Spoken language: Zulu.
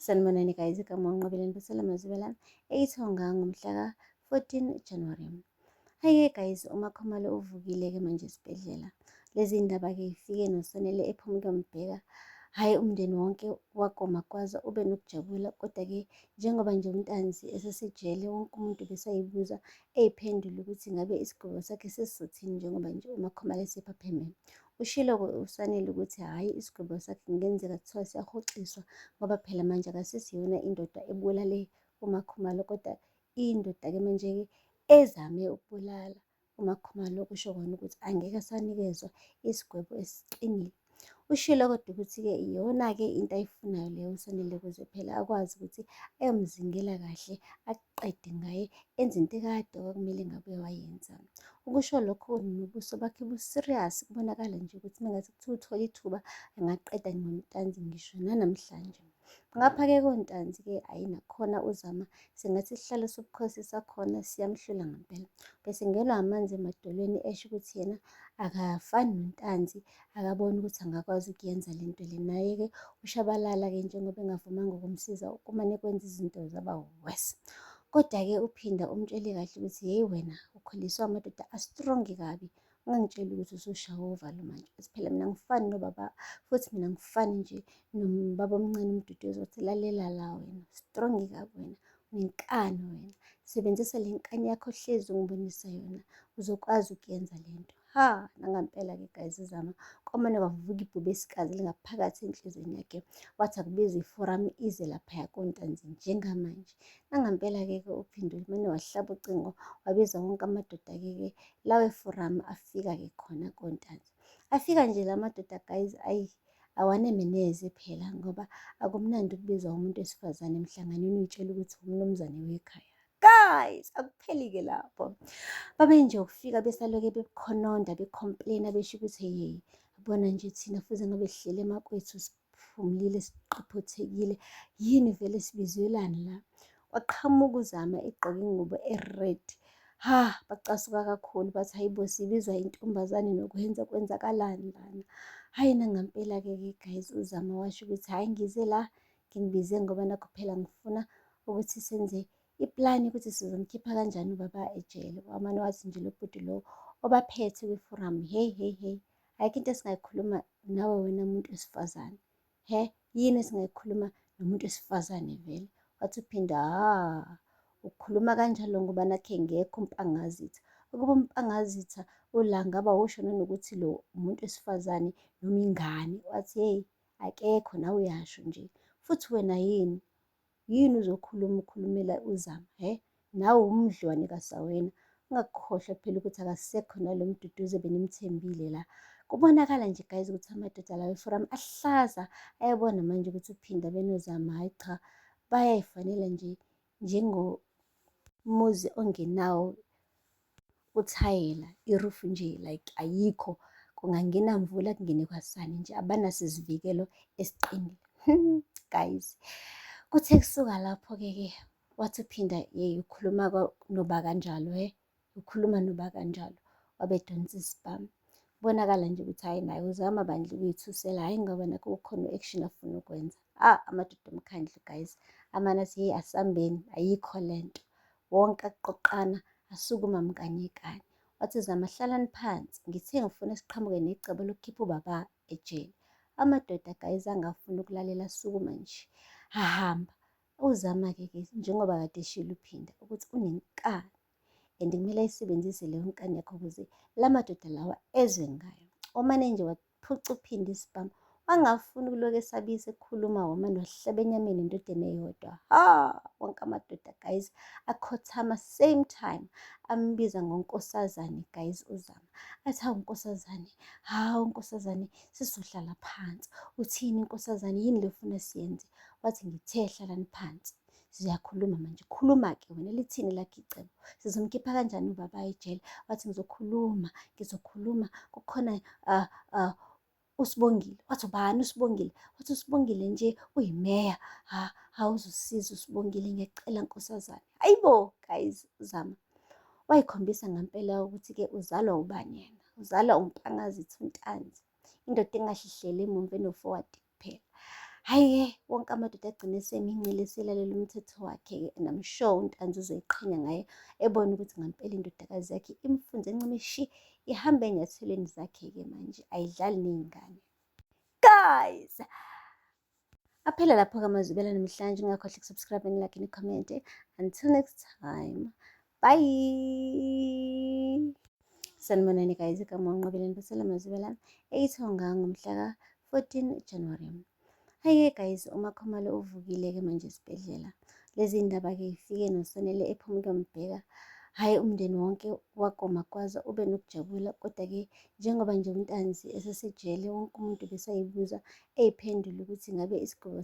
Sanibonani guys, igama uNqobile Nibusela Mazibela eYithonga ngomhla ka-14 January. Hhayi-ke guys, uMakhumalo uvukile-ke manje esibhedlela. Lezi ndaba-ke ifike noSanele ephuma ukuyombheka. Hhayi, umndeni wonke wakoMagwaza ube nokujabula, kodwa-ke njengoba nje uNtanzi esesejele, wonke umuntu besayibuza eyiphendula ukuthi ngabe isigwebo sakhe sesizothini njengoba nje uMakhumalo esephapheme. Ushilo-ke uSanele ukuthi hhayi isigwebo sakhe kungenzeka kuthiwa siyahoxiswa ngoba phela manje akasesiyona indoda ebulale uMakhumalo kodwa indoda-ke manje-ke ezame ukubulala uMakhumalo kusho kona ukuthi angeke asanikezwa isigwebo esiqinile. Ushilo kodwa ukuthi-ke iyona-ke into ayifunayo leyo uSanele ukuze phela akwazi ukuthi ayomzingela kahle aqede ngaye enze into ekade kwakumele ngabe wayenza. Ukusho lokho nobuso bakhe bu-serious kubonakala nje ukuthi mengathi kuthiwa uthole ithuba angaqeda ngoNtanzi ngisho nanamhlanje. Ngapha-ke koNtanzi-ke ayi nakhona uZama sengathi isihlalo sobukhosi sakhona siyamhlula ngempela. Bese ngenwa amanzi emadolweni esho ukuthi yena akafani noNtanzi akaboni ukuthi angakwazi ukuyenza le nto le. Naye-ke uShabalala-ke njengoba engavumanga ukumsiza kumane kwenza izinto zaba worse. Kodwa-ke uphinda umtshele kahle ukuthi yeyi wena ukhuliswa amadoda a-strong kabi ungangitsheli ukuthi usushawa uvalo manje. Uthi phela mina angifani nobaba futhi mina angifani nje nobaba omncane uMduduzi. Wathi lalela la wena, strong kabi wena, unenkani wena. Sebenzisa le nkani yakho ohlezi ungibonisa yona, uzokwazi ukuyenza le nto. Ha, nangampela-ke guys uZama kwamane kwavuka ibhubesikazi lingaphakathi enhliziyweni yakhe, wathi akubizwe iforamu ize laphaya koNtanzi njengamanje. Nangampela-ke ke uphinde umane wahlaba ucingo wabiza wonke amadoda-ke ke lawo eforamu afika-ke khona koNtanzi. Afika nje la madoda guys, ayi awaneme neze phela ngoba akumnandi ukubizwa umuntu wesifazane emhlanganweni uyitshela ukuthi umnumzane wekhaya. Guys, akupheli-ke lapho. Babe nje ukufika besaloke bekhononda, becomplaina besho ukuthi hey, bona nje thina fuze ngabe sihlele emakwethu siphumulile, siqophothekile. Yini vele sibizelani la? Waqhamuka uZama egqoke ingubo e-red. Ha, bacasuka kakhulu bathi hayibo sibizwa intombazane nokwenza kwenzakalani lana. Hhayi nangampela-ke ke guys uZama washo ukuthi hhayi ngize la nginibize ngoba nakho phela ngifuna ukuthi senze iplani ukuthi sizomkhipha kanjani ubaba ejele. Wamane wathi nje lo bhuti lo obaphethe kwiforum, hey hey hey, ayikho into esingayikhuluma nawe wena muntu wesifazane. He, yini esingayikhuluma nomuntu wesifazane vele? Wathi uphinda, ha, ukhuluma kanjalo ngoba nakhe ngekho uMpangazitha. Ukuba uMpangazitha ula ngaba usho nanokuthi lo umuntu wesifazane noma ingane. Wathi, hey, akekho nawe uyasho nje. Futhi wena yini? Yini uzokhuluma ukhulumela uZama, he? Nawe umdlwane kaSawena. Ungakukhohlwa phela ukuthi akasekho nalo Mduduzi ebenimthembile la. Kubonakala nje guys ukuthi amadoda lawa eforum ahlaza ayabona manje ukuthi uphinda benoZama, hhayi cha, bayayifanela nje njengomuzi ongenawo uthayela, i-roof nje like ayikho, kungangena mvula kungene kwasani nje abanaso isivikelo esiqinile. Guys, kuthe kusuka lapho-ke ke wathi uphinda yeyi ukhuluma noba kanjalo he, ukhuluma noba kanjalo, wabedonsa isibhamu. Kubonakala nje ukuthi hhayi naye uzama bandla ukuyithusela, hhayi ngoba nakho kukhona u-action afuna ukwenza. Ah, amadoda omkhandlu guys, amane athi hey asambeni, ayikho lento. Wonke aqoqana asukuma mkanye kanye. Wathi Zama hlalani phansi, ngithe ngifuna siqhamuke necebo lokukhipha ubaba ejele. Amadoda guys angafuni ukulalela asukuma nje ahamba. Uzama-ke ke njengoba kade eshilo uPhinda ukuthi unenkani and kumele ayisebenzise leyo nkani yakhe ukuze la madoda lawa ezwe ngayo. Omane nje waphuca uPhinda isibhamu wangafuni ukulokhu esabisa ekhuluma wamane wahlaba enyameni endodeni eyodwa. Ha, wonke amadoda guys akhothama same time ambiza ngonkosazane guys uZama. Athi hawu nkosazane, hawu nkosazane sizohlala phansi. Uthini nkosazane yini le ufuna siyenze? Wathi ngithe hlalani phansi. Siyakhuluma manje, khuluma-ke wena, lithini lakho icebo? Sizomkhipha kanjani ubaba ejele? Wathi ngizokhuluma, ngizokhuluma, kukhona uSibongile. Wathi ubani uSibongile? Wathi uSibongile nje uyimeya. Ha, ha uzosiza uSibongile, ngiyacela nkosazane. Hayibo guys, uZama wayikhombisa ngempela ukuthi-ke uzalwa ubani yena. Uzalwa uMpangazitha uNtanzi, indoda engahlihleli emumva eno-forward kuphela. Hhayi-ke wonke amadoda agcine esemincile eselalela umthetho wakhe-ke and I'm sure uNtanzi uzoyiqhenya ngaye ebona ukuthi ngampela indodakazi yakhe imfunze ncimishi ihamba ey'nyathelweni zakhe-ke manje ayidlali ney'ngane. Guys! Aphela lapho-ke amazwibela namhlanje ungakhohlwa ukusubscribe and like and comment. Until next time. Bye! Sanibonani guys, igama uNqobile Nibusela Mazibela eyithonga ngomhla ka-14 January. Hhayi-ke guys, uMakhumalo uvukile-ke manje esibhedlela. Lezi ndaba-ke ifike noSanele ephuma ukuyombheka. Hhayi umndeni wonke wakoMagwaza ube nokujabula kodwa-ke njengoba nje uNtanzi esesejele wonke umuntu besayibuza eyiphendula ukuthi ngabe isigwebo